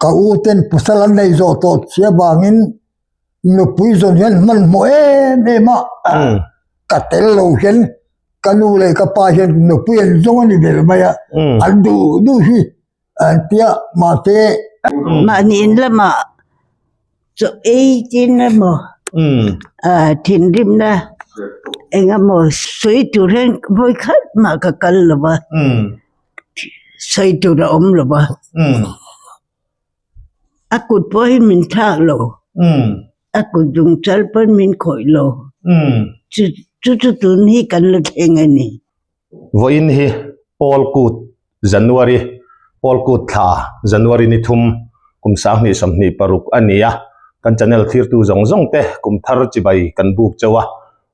Ka u ten pasal an nei zawh tawh si avangin nupui zawn hian hmanhmawh em em a, ka tel lo hian ka nu leh ka pa hian nupui an zawng a ni ber mai a, an duh duh hi an tia mahse. Mahni in lamah chaw ei tin emaw thinrimna eng emaw sawi tur hian vawi khat mah ka kal lo va. Sawi tur a awm lo va, a kut pawh hi min thlak lo, a kut dung chal pawn min khawih lo, chu chu tun hi kan la thleng a ni. Vawiin hi Paul Kut January, Paul Kut thla January ni thum kum 2026 a ni a, kan channel thlirtu zawng zawng te kum thar chibai kan buk cheu a,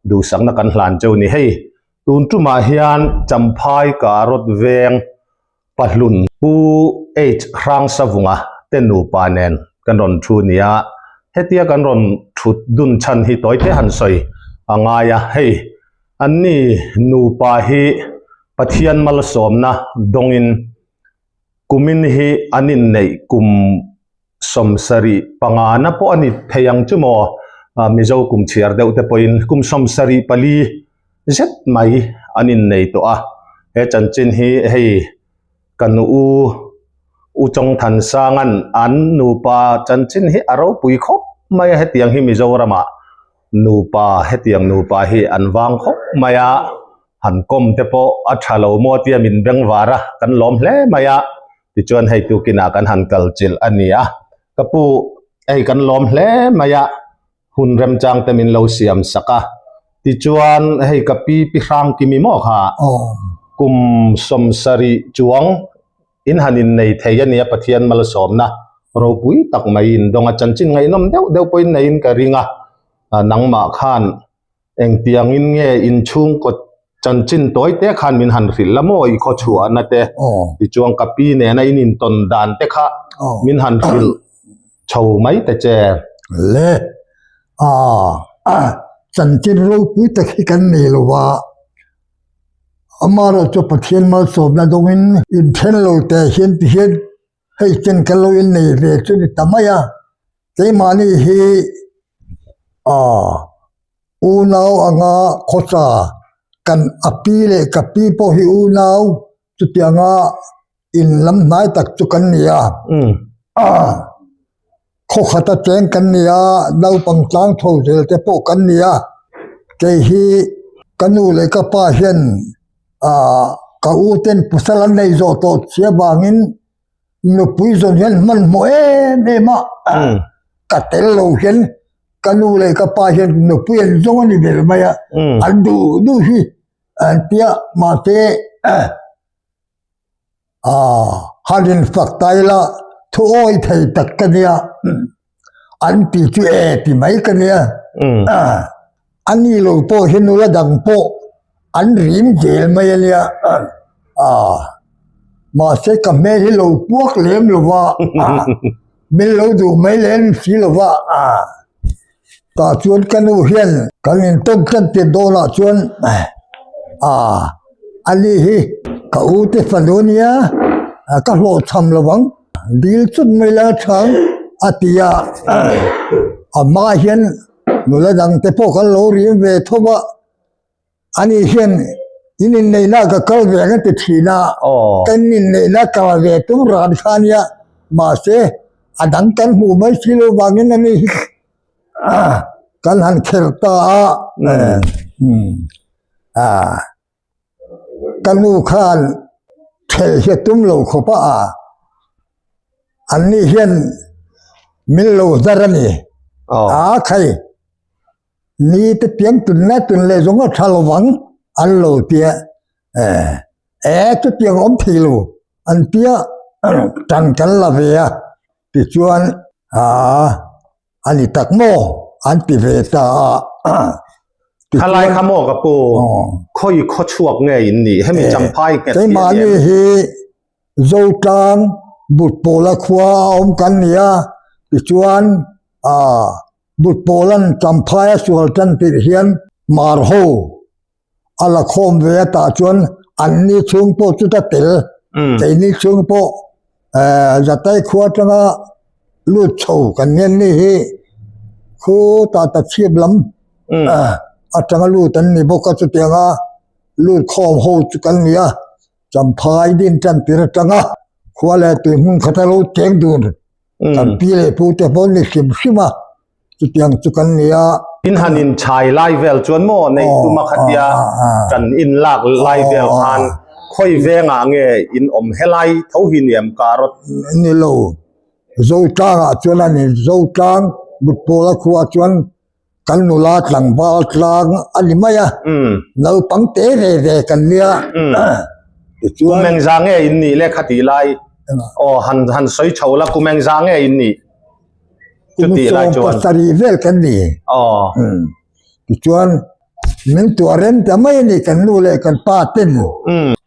duhsakna kan hlan cheu ni hei. Tun tumah hian Champhai Karot veng Pahlun Pu H Hrangsavunga te nupa nen kan rawn thu nia. Hetia kan rawn thut dun chhan hi tawi te han sawi a ngai a, hei anni nupa hi Pathian malsawmna dawngin kumin hi an inneih kum 75 na pawh a ni thei ang chu maw Mizo kum chhiar deuh te pawhin kum 74 zet mai an innei tawh a, he chanchin hi hei kan u U Chawngthansanga'n an nupa chanchin hi a ropui khawp mai a, hetiang hi Mizoramah nupa hetiang nupa hi an vang khawp mai a, han kawm te pawh a tha lo maw tia min bengvar a, kan lawm hle mai a. Tichuan hei tukinah kan han kal chilh a ni a, ka pu hei kan lawm hle mai a, hun remchang te min lo siam sak a, tichuan hei ka pi pi hrang kimi maw kha kum 70 chuang in han innei thei a nia Pathian malsawmna ropui tak mai in dawng a, chanchin ngaihnawm deuh deuh pawhin neiin ka ring a, nangmah khan Engtiangin nge inchhungkaw chanchin tawi te khan min han hrilh la maw i khaw chhuahna te, tichuan ka pi nena in intawn dan te kha min han hrilh chho mai ta che. Le, aa, chanchin ropui tak hi kan nei lo va, amaherawhchu Pathian malsawmna dawngin inthen lo teh hian ti hian hei chen kan lo innei ve chu ni ta mai a, keimahni hi aaa unau anga khawsa kan a pi leh ka pi pawh hi unau chutianga in lam hnai tak chu kan ni a aaa khawkhata cheng kan ni a naupang tlang chho zel te pawh kan ni a kei hi ka nu leh ka pa hian aaa ka u ten pasal an nei zawh tawh si avangin nupui zawn hian hmanhmawh em em a ka tel lo hian ka nu leh ka pa hian nupui an zawng a ni ber mai a an duh duh hi an tia mahse aaa han infak ta ila thu awi thei tak ka nia an ti chu e ti mai ka nia a ni lo pawh hi nula dang pawh an rim zel mai a nia aaa mahse ka hmel hi lo puak lem lo va min lo duh mai lem si lo va tah chuan ka nu hian kan intawn tan tir dawnah chuan aaa ani hi ka u te fanu ania ka hlawhchham lo ang dil chawt mai la chhang a ti a a hmaah hian nula dang te pawh kan lo rim ve tho a ani hian in inneihna ka kal ve ang a ti thin a kan inneihna kal ve tum ran kha ania mahse a dang kan hmuh mai si lo vangin ani hi kan han kher ta a ka nu khan thelh hi a tum lo khawp a an ni hian min lo zar a ni a khai ni te piang tun na tun leh zawng a tha lo vang an lo tia e chutiang awm thei lo an tia tan kan la ve a tichuan aa A ni tak maw? An ti ve ta a. Khalai kha maw ka pu? Khawi khaw chhuak nge in nih? Hemi Champhai nghet hi a ni em? Keimahni hi Zotlang Butpawla khua a awm kan ni a, tichuan Butpawla'n Champhai a sual tan tirh hian Mar ho a la khawm ve a tah chuan anni chhung pawh chu ta tel, keini chhung pawh Zatai khua atanga. lut chho kan ngen ni hi khutah tachhip lam atanga lut an ni bawk a chutianga lut khawm ho chu kan ni a Champhai din tan tir atanga khua leh tui hmun khata lo cheng dun kan pi leh pu te pawh ni hrim hrim a chutiang chu kan ni a. In han in chhai lai vel chuan maw neih tuma khatia kan in lak lai vel khan khawi vengah nge in awm helai tho hi niam ka rawt. Ni lo Zotlangah chuan a ni Zotlang Mutpawla khuaah chuan kan nula tlangval tlang a ni mai a naupang te ve ve kan nia tichuan kum engzah nge in nih le kha tih lai aw han han sawi chho la kum engzah nge in nih chutih lai chuan pasarih vel kan ni aw tichuan min tuah rem ta mai a ni kan nu leh kan pa ten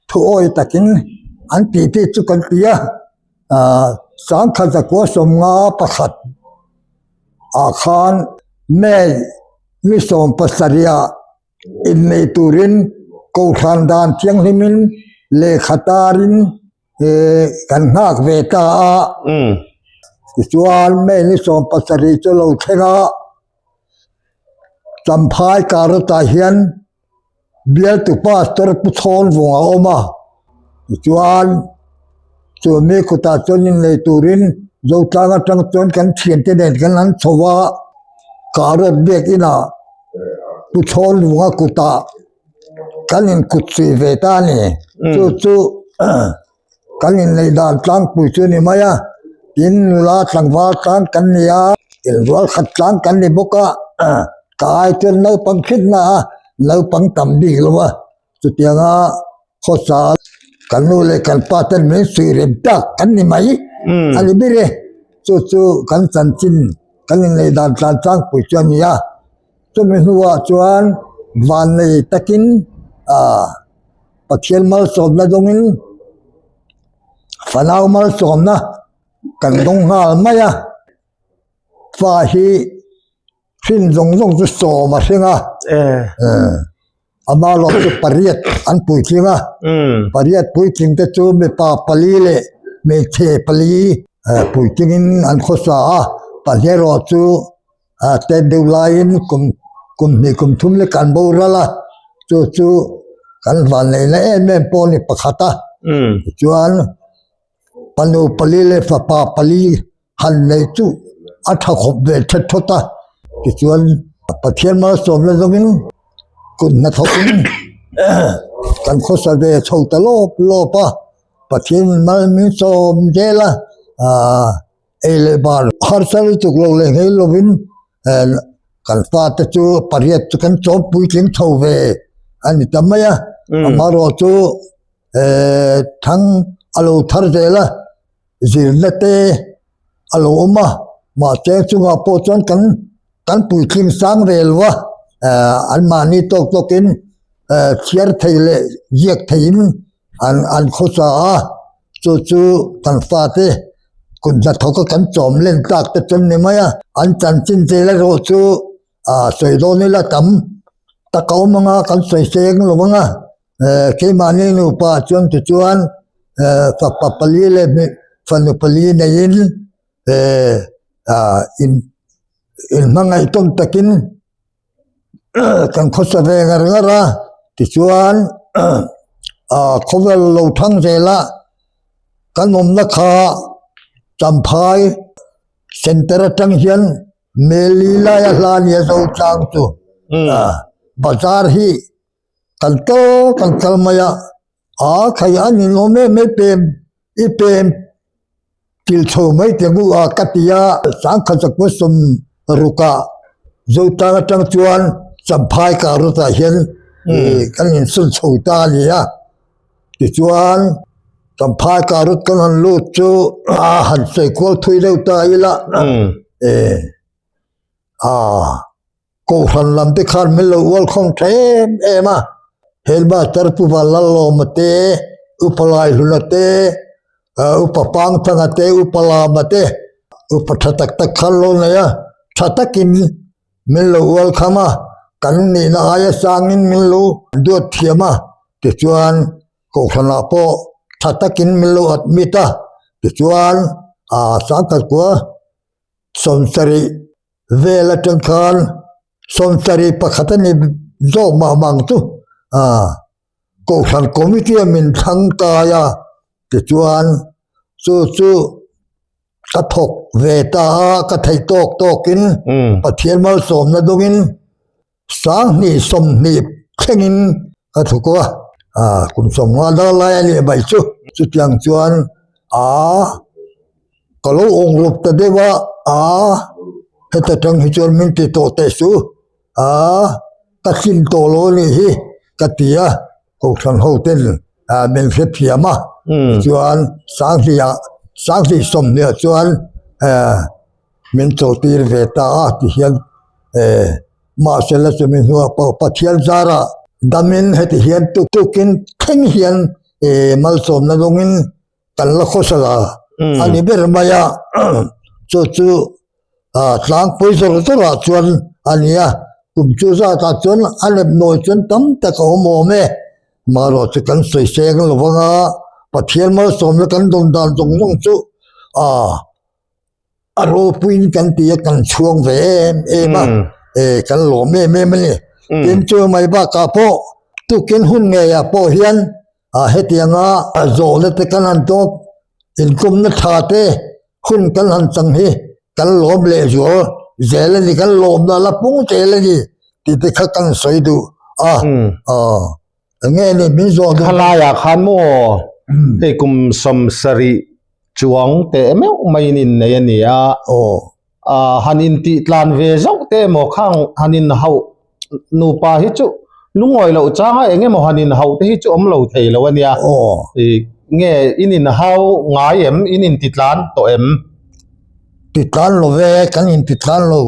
thu awi takin an tih te chu kan ti a sangkhat zakua sawmnga pakhat ah khan May ni sawm pasarih ah innei turin Kohhran dan thianghlimin lehkha tarin kan nghak ve ta a. Tichuan May ni 17 chu lo thleng a, Champhai Karotah hian Bialtu Pastor Pu Chhawnvung a awm a, tichuan chu mi kutah chuan innei turin Zotlang atang chuan kan thiante nen kan han chho a, Karot biakinah Pu Chhawnvunga kutah kan inkut suih ve ta a ni. Chu chu kan inneih dan tlangpui chu a ni mai a, tin nula tlangval tlang kan ni a, inrual khat tlang kan ni bawk a, ka ai chuan naupang hrit na a, naupang tam bik lo a, chutianga khawsa kan nu leh kan pa ten min suih rem tak kan ni mai a ni ber e, chu chu kan chanchin kan inneih dan tlan tlangpui chu a ni a, chumi hnuah chuan vannei takin ah. Pathian malsawmna dawngin fanau malsawmna kan dawng nghal mai a, fa hi hrin zawng zawng chu sawm a hring a, ama erawh chu pariat an puitling a, pariat puitling te chu mipa pali leh hmeichhe pali puitlingin an khawsa a, pahnih erawh chu A tet deuh laiin kum kum hnih kum thum lek an boral a, chu chu kan vanneihna em em pawh a ni pakhat a, tichuan fanu pali leh fapa pali han neih chu a tha khawp ve thet thawt a, tichuan Pathian malsawmna zawngin kut hnathawkin kan khawsa ve chho ta lawp lawp a, Pathian mal min sawm zel a aaa. Ei leh bar harsa lutuk lo leh ngei lovin kan fate chu pariat chu kan chawm puitling chho ve a ni ta mai a, amaherawh chu thang a lo thar zel a, zirna te a lo awm a, mahse chungah pawh chuan kan kan puitling sang ve lo a, anmahni tawk tawkin chhiar thei leh ziak theiin an an khawsa a. Chu chu kan fate kut hnathawka kan chawm len tlak te chuan ni mai a, an chanchin zel erawh chu ah sawi dawn ila tam tak a awm ang a, kan sawi seng lo ang a, eh keimahni nupa chuan tichuan eh fapa pali leh fanu pali neiin eh ah in inhmangaih tawn takin. kan khawsa ve ngar ngar a tichuan ah khawvel lo thang zel a kan awmna kha Champhai center atang hian Meli laia hla nia zo tlang chu ah bazar hi kan kal kan kal mai a a khai a ni awm em em pem i pem Thil chho mai te ngu a ka ti a, sangkhat zakua sawm rukah Zotlang atang chuan Champhai Karot-ah hian kan insawn chho ta a ni a. Tichuan Champhai Karot kan han lut chu a han sawi kual thui deuh ta ila a. Kohhran lam te khan min lo ual khawm tha em em a, Headmaster Pu Vanlalawma te, Upa Laihluna te, Upa Pangthanga te, Upa Lama te, upa tha tak tak khan lo nei a, tha takin min lo ual kham a, kan nihna aia sangin min lo duat thiam a, tichuan Kohhranah pawh tha takin min lo admit a, tichuan Sangkhatkua. Sawmsarih vel atang khan sawmsarih pakhat a ni zawk mah mang chu ah kohhran committee a min thlang kai a tichuan chu chu ka thawk ve ta a ka theih tawk tawkin Pathian malsawmna dawngin Sanghnih 20 thlengin ka thawk a, kum 50 dal lai a nih mai chu. Chutiang chuan a ka lo awng rup ta deuh a, a heta tang hi chuan min ti tawh teh su, a ka tlin tawh lo a nih hi ka ti a, Kohhran ho ten min hrethiam a, tichuan Sanghnih ah Sanghnih 20 ah chuan min chawlhtir ve ta a tihian mahse la chumi hnuah pawh Pathian zarah damin heti hian tuk tukin thleng hian malsawmna dawngin kan la khawsa la a ni ber mai a chu chu tlangpui zawr zawrah chuan a ni a kum chu zatah chuan a lep nawi chuan tam tak a awm awm e marawh chu kan sawi seng lo vang a Pathian malsawmna kan dawn dan zawng zawng chu ah. A ropuiin kan ti a kan chhuang ve em em a e kan lawm em em a ni tin chu mai bakah pawh tukin hun ngeiah pawh hian ah hetianga zawhna te kan han tawk inkawmna tha te hun kan han chang hi kan lawm leh zual zel a ni kan lawmna la pung zel a ni tih te kha kan sawi duh a aw eng nge ni min zawh duh Khalaiah khan maw hei kum 70 chuang teh meuh maiin innei a ni a aw ah han intih tlan ve zauh te emaw khang han inhauh nupa hi chu lungawi loh changa eng emaw han inhauh te hi chu awm lo thei lo a nia aw ih nge in inhau ngai em in inti tlan tawh em ti tlan lo ve kan inti tlan lo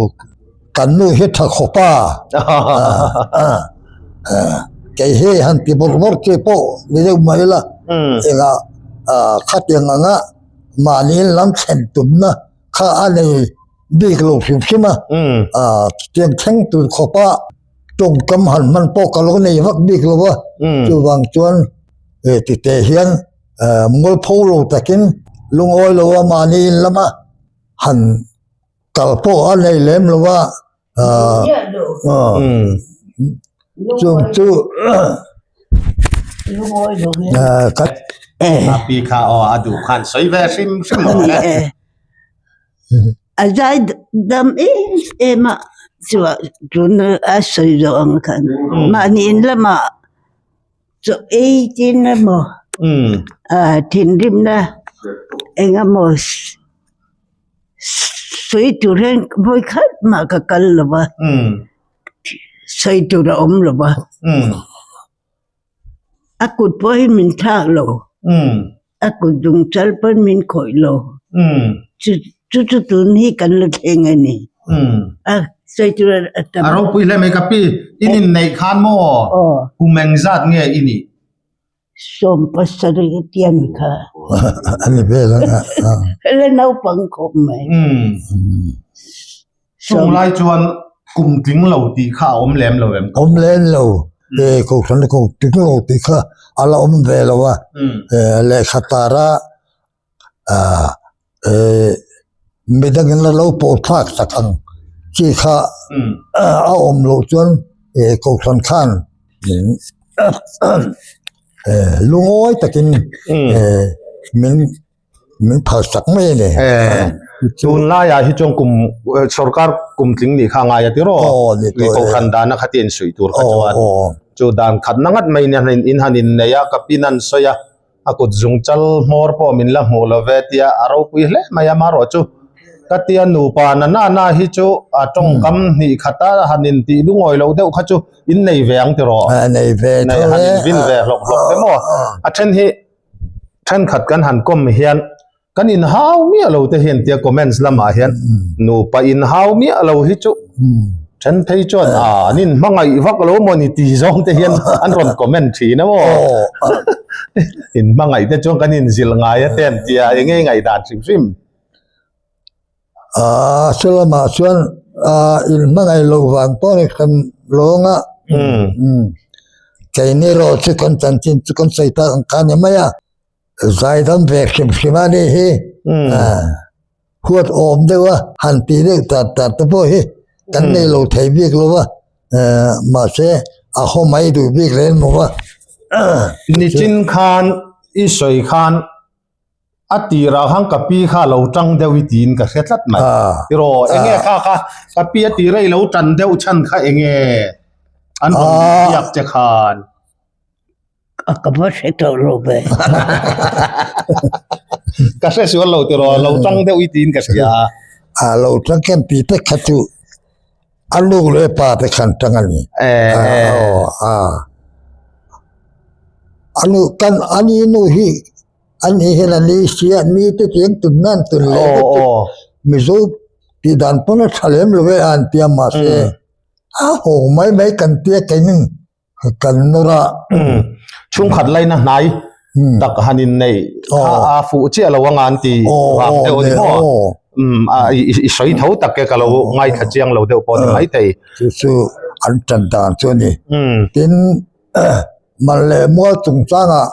kan nu hi tha khawp a kei hi han ti bawrh bawrh chi pawh ni deuh mai la engah khatiang anga mahni lam thlen tumna kha a nei bik lo hrim hrim a chutiang thleng tur khawpa tawngkam han hman pawh ka lo nei vak bik lo a chuvang chuan titeh hian mualpho lo takin lungawi lo a mahni in lama han kal pawh a nei lem lo a chung chu pi kha aw a duh khan sawi ve hrim hrim a zai dam em em a chua tuna a sawi zawh ang khan mahni in lamah Chaw ei tin emaw ah thinrimna eng emaw sawi tur hian vawi khat mah ka kal lo va sawi tur a awm lo va a kut pawh hi min thlak lo. A kut dung chal pawn min khawih lo. Chu chu chu tun hi kan la thleng a ni. A sawi tur a tam. A ropui hle mai ka pi. In inneih khan maw? Aw. Kum engzat nge i nih? 70 ka tia mi kha. A ni vel ang a. La naupang khawp mai. Chung lai chuan kum tling lo tih kha a awm lem lo em? Awm lem lo. E kohhran kum tling lo tih kha a la awm ve lo a. E lehkha tara e midangin la lo pawh thlak tak ang chi kha a awm loh chuan e kohhran khan e lungawi takin e min min phal sak mai a ni. Tunlaiah hi chuan kum sorkar kum tling nih kha a ngai a ti rawh. Ni kohhran dana kha ti insuih tur kha chuan chu dan khat na ngat mai in in han innei a ka pin an sawi a a kut zung chal hmawr pawh min la hmuh lo ve tia a ropui hle mai a marawh chu ka tia nupa na na na hi chu a tawngkam hnih khata han intih lungawi loh deuh kha chu innei ve ang ti rawh. Nei ve tho e. Han invin ve hlawk hlawk te maw a then hi thenkhat kan han kawm hian kan inhau miah lo te hian tia comments lamah hian nupa inhau miah lo hi chu then phei chuan a an inhmangaih vak lo maw ni ti zawng te hian an rawn comment thin a maw inhmangaih te chuan kan inzilh ngai a te an tia eng nge ngaihdan hrim hrim. Aa chu lamah chuan aa inhmangaih loh vang pawh ni kan lawng a keini erawh chu kan chanchin chu kan sawi tak ang kha a ni mai a zaidam ve hrim hrim a nih hi. huat awm deuh a han tih deuh tar tar te pawh hi kan nei lo thei bik lo va mahse a haw mai duh bik reng lo va. Nichin khan i sawi khan a tirah khan ka pi kha lo tang deuh i tiin ka hre tlat mai. Tiraw enge kha kha ka pi a tira i lo tan deuh chhan kha enge an rawn biak che khan. Ka va hre tawh lo ve. Ka hre sual lo tiraw lo tang deuh i tiin ka hria. A lo tang khan pi te kha chu a nu leh pa te khan tang a ni. A nu kan ani nu hi ani hian a ni sia ni te tiang tun nan tun leh Mizo tih dan pawn a tha lem lo e a an tia mahse a haw mai mai kan tia keinin kan nawr a. Chhungkhat laina hnai tak han inneih kha a fuh chiah lo anga an ti vang deuh a ni maw? I sawi tho tak e ka lo ngaithla chiang lo deuh pawh ni maithei. Chu chu an tan dan chu a ni. Tin, man leh mual chungchangah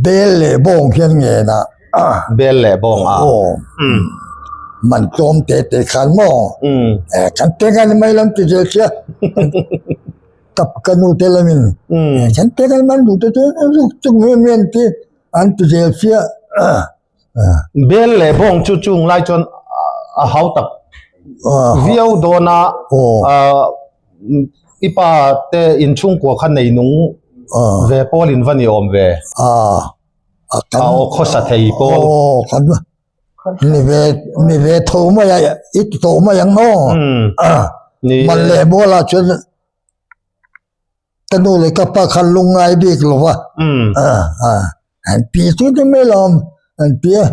Bel leh bawng hian ngen a. Bel leh bawng a. Aw. Man tlawm te te khan maw. Kan pek a ni mai lam ti zel sia. Ka ka nu te lamin. Kan pek a ni mai duh te chu chuk mai mai an ti an ti zel sia. Bel leh bawng chu chung lai chuan a hau tak viau dawn a. I pa te inchhungkua kha nei nung ve pawl in va ni awm ve. A aw khawsa thei pawl. Aw kan ni ve ni ve tho mai a i ti tawh mai ang maw. Man leh mualah chuan Ka nu leh ka pa khan lungngai bik lo va, an pi chu ni mai lo an ti a,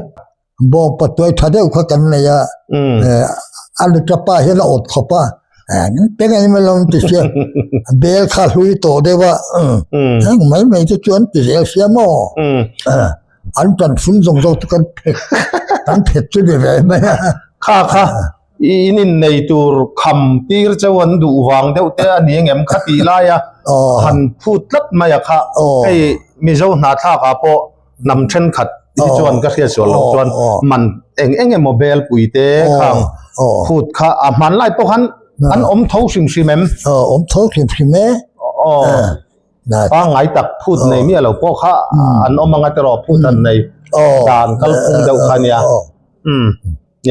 bawng patuai tha deuh kha kan nei a, a nu ta pa hian a awt khawp a, peng a ni mai lo an ti sia, bel kha hlui tawh deuh a, heng mai mai te chu an ti zel sia maw, an tan fun zawng zawng chu kan phet kan phet chu ni ve mai a. Kha kha In innei tur kham tir cheu an duh vang deuh te a ni engem kha tih lai a han phut tlat mai a kha hei Mizo hnahthlak ah pawh hnam thenkhat hi chuan ka hriat sual loh chuan man eng eng emaw bel pui te khang phut kha a hmanlai pawh khan an awm tho hrim hrim em? Awm tho hrim hrim e. Pangngai tak phut nei miah lo pawh kha an awm anga tiraw phut an nei dan kalphung deuh kha nia.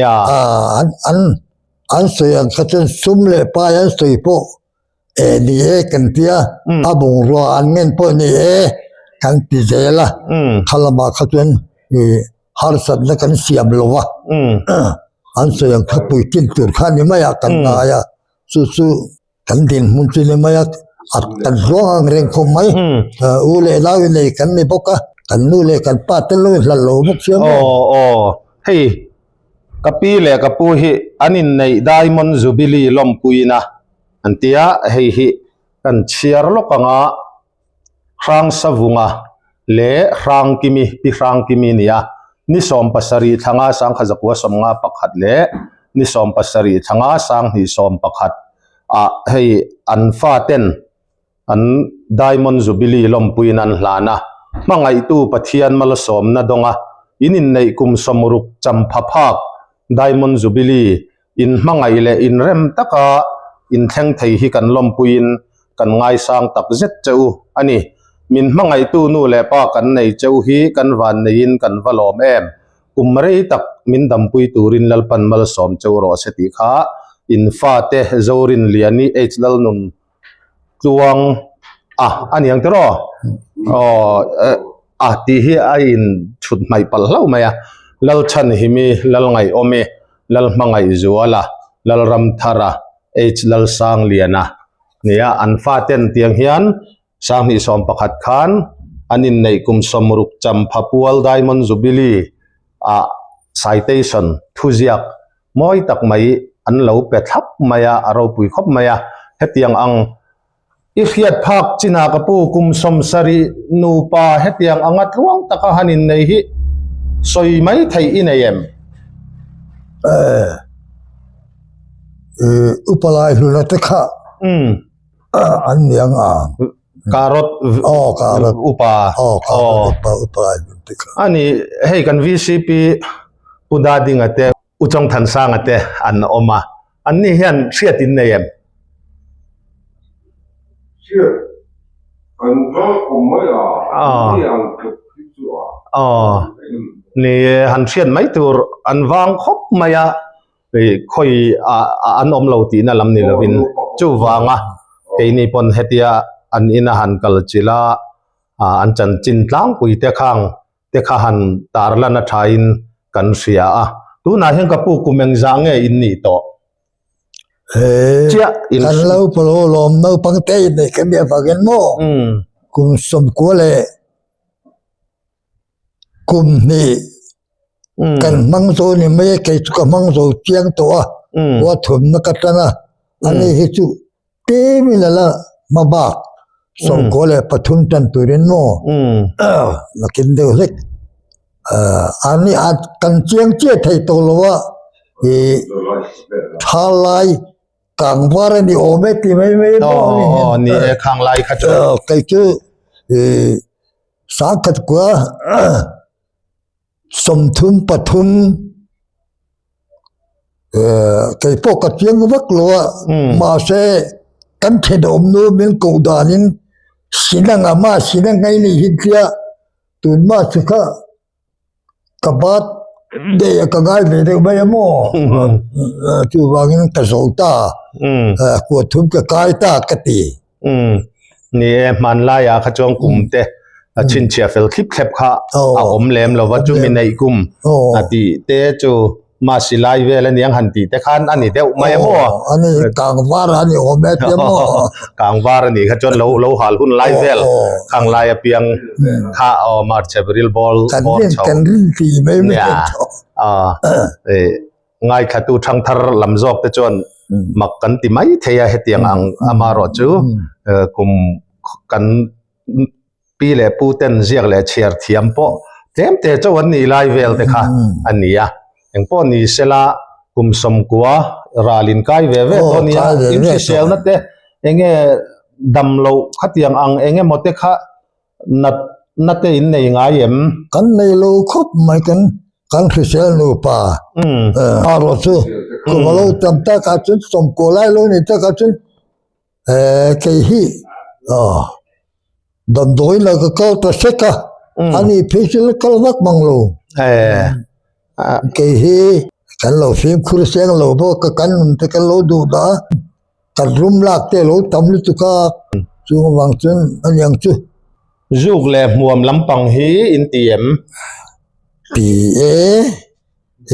Ya. An an an sawi ang kha chuan sum leh pai an sawi pawh e ni e kan tia a bungrua an ngen pawh ni e kan ti zel a kha lamah kha chuan i harsatna kan siam lo va an sawi ang kha puitlin tur kha ni mai a kan ngai a chu chu Kan dinhmun chu ni mai a, a kan hluang ang reng khawp mai. U leh nau i nei kan ni bawk a, kan nu leh kan pa te lo i hlat lo bawk sia maw? Aw aw, hei ka pi leh ka pu hi an inneih Diamond Jubilee lawmpuina an tia, hei hi kan chhiar lawk ang a. Hrangsavunga leh Hrangkimi, Pi Hrangkimi nia, ni 70 thlanga sangkha zakua 51 leh ni 70 thlanga sanghnih 11 ah hei an faten an Diamond Jubilee lawmpuiin an hlan a, hmangaihtu Pathian malsawmna dawnga in inneih kum 60 champha phak Diamond Jubilee Inhmangaih leh inrem taka inthleng thei hi kan lawmpuiin kan ngaisang tak zet che u a ni. Min hmangaihtu nu leh pa kan nei che u hi kan vanneiin kan va lawm em? Kum rei tak min dampui turin Lalpan malsawm che u rawh se tih kha in fate Zorinliani H Lalnun Tluang a a ni ang tiraw? Aw a tih hi a in chhut hmaih palh hlauh mai a, Lalchhanhimi, Lalngaihawmi, Lalhmangaihzuala, Lalramthara, H Lalsangliana nia an faten tiang hian Sanghnih 11 khan an inneih kum 60 champha pual Diamond Jubilee ah citation thuziak mawi tak mai an lo pe thlap mai a, a ropui khawp mai a. Hetiang ang i hriat phak chinah ka pu kum 70 nupa hetiang anga tluang taka han innei hi sawi mai theih i nei em? Upa lai hluna te kha an ni ang a. Karot Aw karot upa. Aw karot upa upa an ti kha. Ani hei kan VCP Pu Dadinga te U Chawngthansanga te an awm a, anni hian hriat in nei em? Hriat kan va awm mai a, anni ang tluk hi chu a. Aw, ni e, han hriat mai tur an vang khawp mai a, khawi an awm lo tihna lam ni lovin chuvanga keini pawn hetia an ina han kal chilh a, an chanchin tlangpui te khang te kha han tarlan a thain kan hria a, tunah hian ka pu kum engzah nge in nih tawh? Chiah in kan lo pawh lawm naupang te in neih kan nih avangin maw kum sawmkua leh kum hnih kan hmang zo ni mai a kei chu ka hmang zo chiang tawh a khua thumna ka tan a ani hi chu Tlem in a la hma bak 13 tan turin maw nakin deuh hlek ani a kan chiang chiah thei tawh lo a ih thalai kangvar a ni awm e ti mai mai pawh a ni aw ni e khang lai kha chu kei chu ih sangkhat kua 33 Kei pawh ka chiang vak lo a, mahse kan thenawm nu min koh danin Sinanga mah Sinanga i nih hi tia tunmah chu kha ka bat daih a ka ngai ve deuh mai a maw chuvangin ka zo ta kua thum ka kai ta ka ti. Ni e, hmanlaiah kha chuan kum te a chhinchhiah fel thlip thlep kha a awm lem lo va, chumi neih kum a tih te chu Masi lai vel a niang han tih te khan a ni deuh mai a maw? A ni, kangvar a ni awm e tia maw? Kangvar a nih kha chuan lo lo hal hun lai vel khang lai apiang kha aw March April bawr chho. Kan rin ti mai mai. Ngaithlatu thangthar lam zawk te chuan mak kan ti mai thei a hetiang ang amarawh chu kum kan pi leh pu ten ziak leh chhiar thiam pawh tlem te chauh an nih lai vel te kha a ni a engpawh ni sela kum sawmkua ral in kai ve ve tawh a nia in hriselna te enge dam loh khatiang ang engemaw te kha Nat na te in nei ngai em? Kan nei lo khawp mai kan kan hrisel nupa. Erawh chu kum a lo tam tak ah chuan sawmkaw lai lo ni tak ah chuan kei hi damdawi la ka kal ta sek a, ani phei chu la kal vak mang lo. Kei hi kan lo fimkhur seng lo bawk a, kan nun te kan lo duh dah a. Kan rum lak te lo tam lutuk a, chung avang chuan a niang chu. Zuk leh hmuam lampang hi in ti em? Ti e,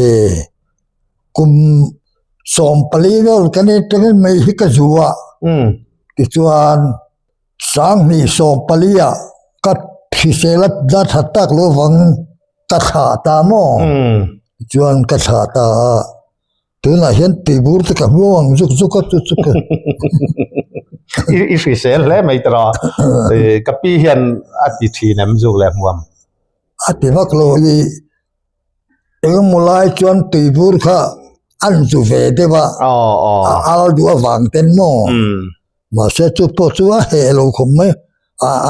e, kum 14 vel kan en tangin mai hi ka zu a, tichuan 2014 ah ka hrisel a la that tak lo avang ka thlah ta maw? Tichuan ka thlah ta a. Tunah hian tuibur te ka hmu ang zuk zuk a chu chu ka. I i hrisel hle mai tawh a. Ka pi hian a ti thin em zuk leh hmuam? A ti vak lo i engemaw lai chuan tuibur kha an zu ve deuh a, a al duh avang ten maw? Mahse chu pawh chu a heh lo khawp mai,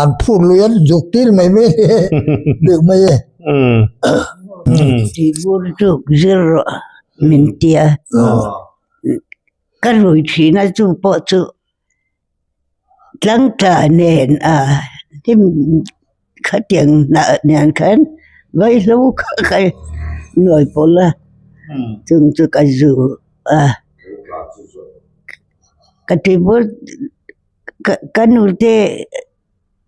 an phur lui an zuk tir mai mai deuh mai e. Tuibur chu zir rawh min ti a, ka rui thin a chu pawh chu tlangtla nen a hnim khatiang hnah nen khan vaihlo kha ka nuai pawlh a, chung chu ka zu a. Ka tibur ka nu te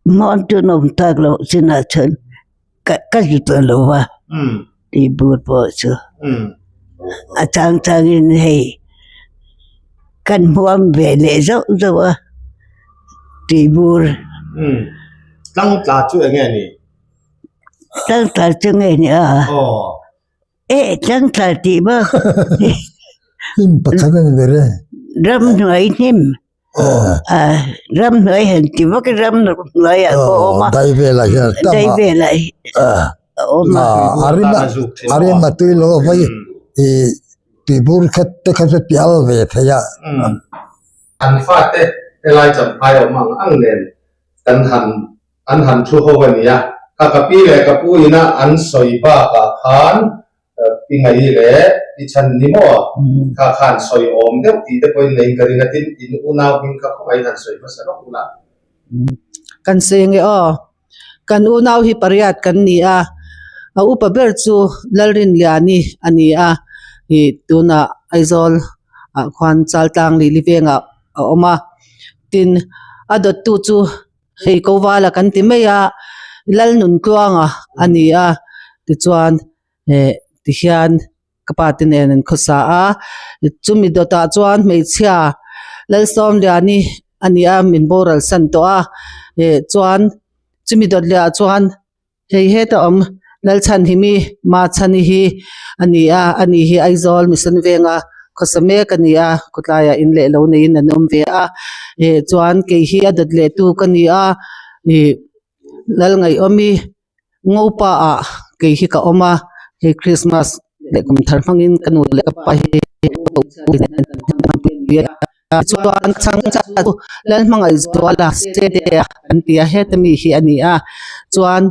hmawn chu an awm tak loh chinah chuan ka ka zu tawh lo va tibur pawh chu a chang changin hei kan hmuam ve leh zauh zauh a tibur. Tlangtla chu eng nge ni? Tlangtla chu nge ni a? Eh tlangtla tih bak. Hnim pakhat a ni ber e. Ramhnuai hnim. Ramhnuai han ti vak i ramhnuai ah pawh a awm a. Dai velah hian a tam a. Dai velah a awm a. A rim a tui lo a vai i tibur khat te kha chu ti al ve thei a. An fate helai champhai awm ang ang nen. kan han an han thu ho a nia. Kha ka pi leh ka pu ina an sawi bakah khan Pi Ngai leh Pi Chhan ni maw? Kha khan sawi awm deuh tih te pawhin neiin ka ring a, tin in unau hming kha khawngaih han sawi hmasa lawk ula. Kan sawi ange aw. Kan unau hi pariat kan ni a, a upa ber chu Lalrinliani a ni a, ih tunah Aizawl ah khuan Chaltlang Lili vengah a awm a, tin a dawttu chu hei Kovala kan ti mai a, Lalnuntluanga a ni a, tichuan eh tihian ka pa te nen an khawsa a chumi dawtah chuan hmeichhia Lalsawmliani a ni a min boral san tawh a eh chuan chumi dawt leh ah chuan hei heta awm Lalchhanhimi Machhani hi a ni a ani hi Aizawl Mission venga khawsa mek a ni a khawtlaiah in leh lo neiin an awm ve a eh chuan kei hi a dawt leh tu ka ni a ih Lalngaihawmi Ngopa ah kei hi ka awm a, hei Christmas leh kum thar hmangin ka nu leh ka pa hi chuan chhang chu Lalhmangaihzuala Sede a an ti a, heta mi hi a ni a, chuan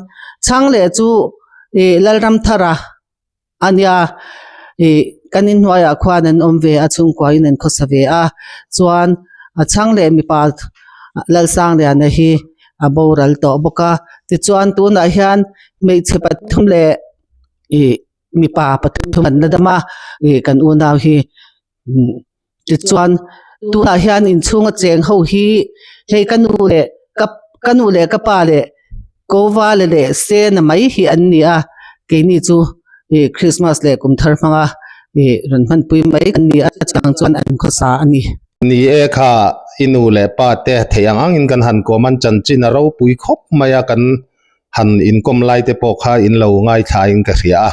chhang leh chu ih Lalramthara A nia, ih kan inhnuaiah khuan an awm ve a, chhungkuain an khawsa ve a, chuan a chhang leh mipa Lalsangliana hi a boral tawh bawk a, tichuan tunah hian hmeichhe pathum leh ih mipa pathum an la dam a, ih kan unau hi. Tichuan tunah hian inchhunga cheng ho hi hei ka nu leh ka ka nu leh ka pa leh Kovale leh Sena mai hi an ni a, keini chu ih Christmas leh kum thar hmanga ih rawn hmanpui mai kan ni a, chutiang chuan an khawsa a ni. Ni e kha i nu leh pa te theih ang angin kan han kawm an chanchin a ropui khawp mai a kan han inkawm lai te pawh kha in lo ngaithla in ka hria a,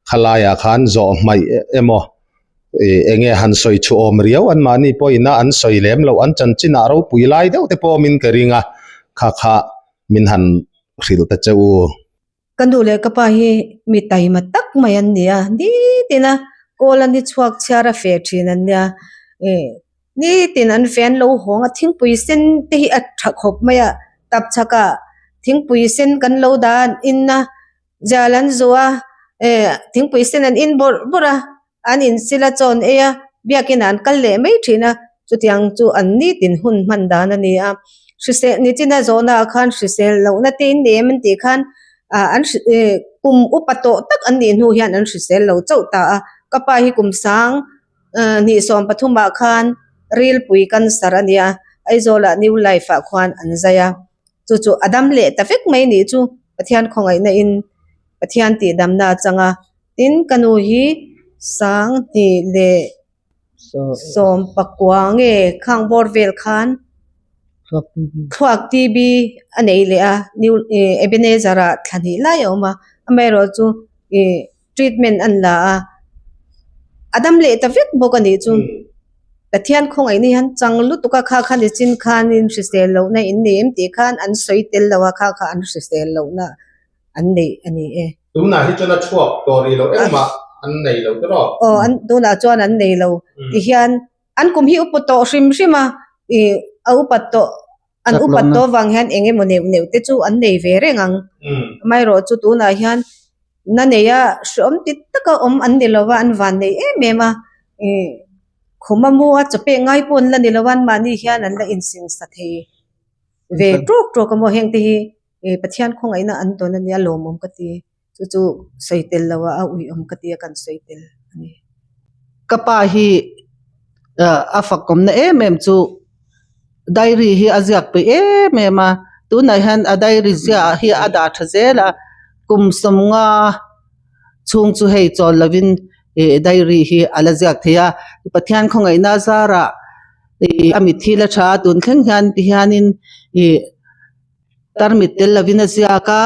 khalaiah khan zawh hmaih emaw Eng nge han sawi chhuah awm riau an mahni pawhin a an sawi lem loh an chanchinah ropui lai deuh te pawh awmin ka ring a, kha kha min han hrilh ta che u. Ka nu leh ka pa hi mi taima tak mai an ni a, nitin a kawl an hi chhuak chhiar a feh thin an nia, nitin an feh an lo hawng a, thingpui sen te hi a tha khawp mai a, tapchhakah thingpui sen kan lo dah a in a. Zial an zu a, eh thingpui sen an in bawrh bawrh a, an insil a chaw an ei a, biakin ah an kal leh mai thin a, chutiang chu an nitin hun hman dan a ni a. Hrisel nichina zawhna ah khan hrisel lohna te in nei em an tih khan ah an hri eh kum upa tawh tak an nih hnu hian an hrisel lo chauh ta a, ka pa hi kum sang 23 ah khan rilpui cancer a nia, Aizawl ah New Life ah khuan an zai a. Chu chu a dam leh ta vek mai nih chu Pathian khawngaihna in Pathian tih damna a chang a, tin ka nu hi 2000 leh 19 nge khang bawr vel khan thluak TB a nei leh a new Ebenezer ah thla hnih lai a awm a, amaherawhchu ih treatment an la a, a dam leh ta vek bawk a nih chu. Pathian khawngaihna hian chang lutuk a kha kha nichin khanin hrisel lohna in nei em tih khan an sawi tel lo a, kha kha an hrisel lohna an neih a ni e. Tunah hi chuan a chhuak tawh rih lo engmah an nei lo tawh. Aw an tunah chuan an nei lo tihian an kum hi upa tawh hrim hrim a, ih a upat tawh an upat tawh avang hian eng emaw neuh neuh te chu an nei ve reng ang. Amaherawhchu tunah hian na neia hreawm ti taka awm an ni lova an van nei em em a, ih khum a mu a chaw pek ngai pawh an la ni lova anmahni hian an la insingsa thei ve tawk tawk a maw heng te hi ih Pathian khawngaihna an dawn a nia lawmawm ka ti. Chu chu sawi tel lo a, a uiawm ka ti a kan sawi tel a ni. Ka pa hi a fakawmna em em chu diary hi a ziak peih em em a, tunah hian a diary ziah hi a dah tha zel a, kum 50 chhung chu hei chawl lovin ih diary hi a la ziak thei a, Pathian khawngaihna zarah ih a mitthi la tha a tun thleng hian ti hianin ih. Tarmit tel lovin a ziak a,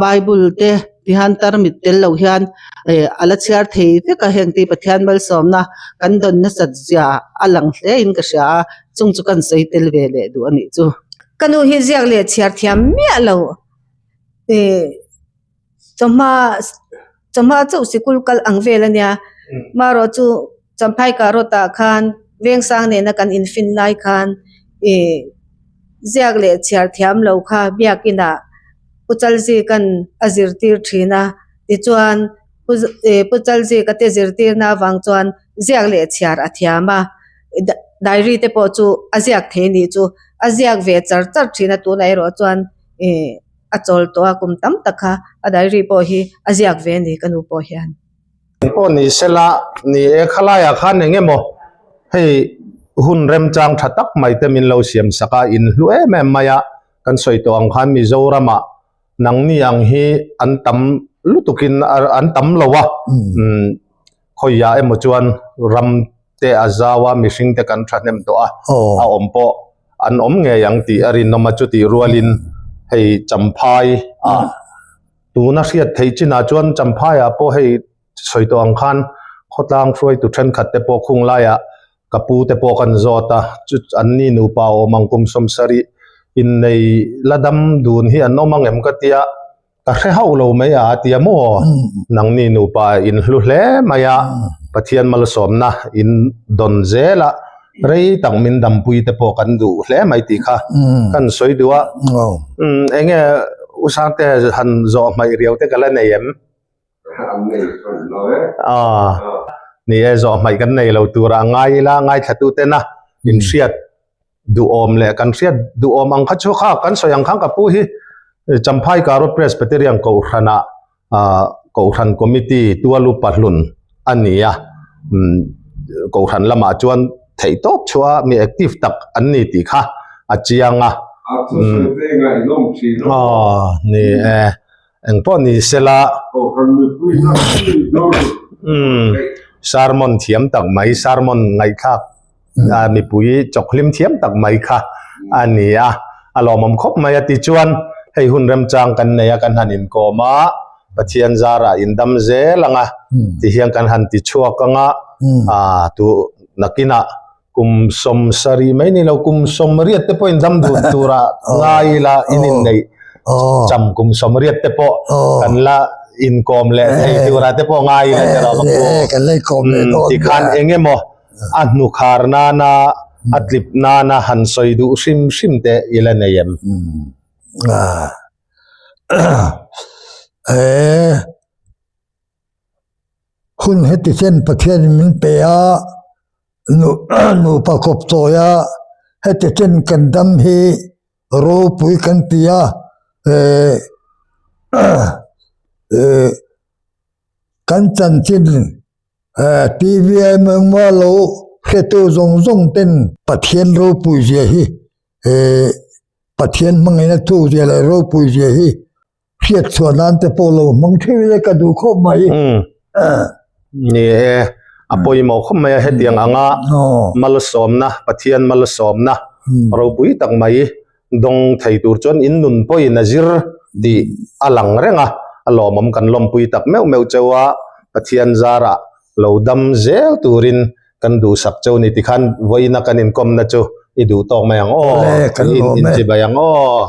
Bible te tihian tarmit tel lo hian eh a la chhiar thei vek a, heng te hi Pathian malsawmna kan dawn nasat zia a lang hle in ka hria a, chung chu kan sawi tel ve leh duh a nih chu. Ka nu hi ziak leh chhiar thiam miah lo eh chawhma chawhma chauh sikul kal ang vel a nia, marawh chu Champhai Karot ah khan Vengsang nena kan infin lai khan ih. Ziak leh chhiar thiam lo kha biakinah Pu Chalzika'n a zirtir thin a, tichuan Pu Chalzika te zirtirna avang chuan ziak leh chhiar a thiam a, diary te pawh chu a ziak thei nih chu a ziak ve char char thin a, tunah erawh chuan ih a chawl tawh a, kum tam tak kha a diary pawh hi a ziak ve a ni ka nu pawh hian. Pawh ni sela ni e khalaiah khan eng emaw hei hun remchang tha tak mai te min lo siam sak a, in hlu em em mai a. Kan sawi tawh ang khan Mizoramah nangni ang hi an tam lutukin an tam lo a, khawiah emaw chuan ram te a zau a, mihring te kan thahnem tawh a, a awm pawh an awm ngei ang tih a rinawm a, chutih rualin hei Champhai ah tuna hriat theih chinah chuan Champhaiah pawh hei sawi tawh ang khan khawtlang hruaitu thenkhat te pawh khung laiah ka pu te pawh kan zawt a, chu an ni nupa awm ang kum sawmsarih innei la dam dun hi an awm ang em ka tia, ka hre hauh lo mai a a tia maw? Nangni nupa in hlu hle mai a, Pathian malsawmna in dawn zel a, rei tak min dampui te pawh kan duh hle mai tih kha kan sawi duh a, eng nge U Sangte han zawh hmaih riau te ka la nei em? Ni e, zawh hmaih kan nei lo tura ngai ila, ngaithla tena in hriat duhawm leh kan hriat duhawm ang kha chu kha kan sawi ang khan ka pu hi Champhai Karo Presbyterian Kohhranah Kohhran Committee tualu pahlun a ni a, Kohhran lamah chuan theihtawp chhuah mi active tak an ni tih kha a chiang a. Ni e. Eng pawh ni sela. Umm sermon thiam tak mai sermon ngaihthlak mipui chawkhlim thiam tak mai kha a ni a, a lawmawm khawp mai a tichuan hei hun remchang kan nei a kan han inkawm a Pathian zarah indam zel ang a tihian kan han tichhuak ang a tu nakinah Kum 70 mai ni lo, kum 80 te pawhin dam dun tura ngai ila in inneih cham kum 80 te pawh kan la inkawm leh thei tura te pawh ngai ila tiraw ka pu. Kan la inkawm leh dawn nia. Tikhan eng emaw a hnukhar nana a tlip nana han sawi duh hrim hrim te ila nei em? Hun heti chen Pathianin min pe a, nupa kawp chawi a, heti chen kan dam hi ropui kan ti a, kan chanchin TV a engemaw lo hretu zawng zawng ten Pathian ropui zia hi Pathian hmangaihna thu zia leh ropui zia hi hriat chhuah nan te pawh lo hmang theuh ila ka duh khawp mai. Ni e, a pawimawh khawp mai a hetiang anga malsawmna, Pathian malsawmna ropui tak mai dawng thei tur chuan in nun pawhin a zir tih a lang reng a, a lawmawm kan lawmpui tak meuh meuh cheu a, Pathian zarah lo dam zel turin kan duhsak cheu ni tikhan vawiina kan inkawmna chu i duh tawk mai ang aw, kan inchibai ang aw.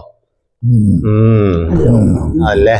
Umm ale.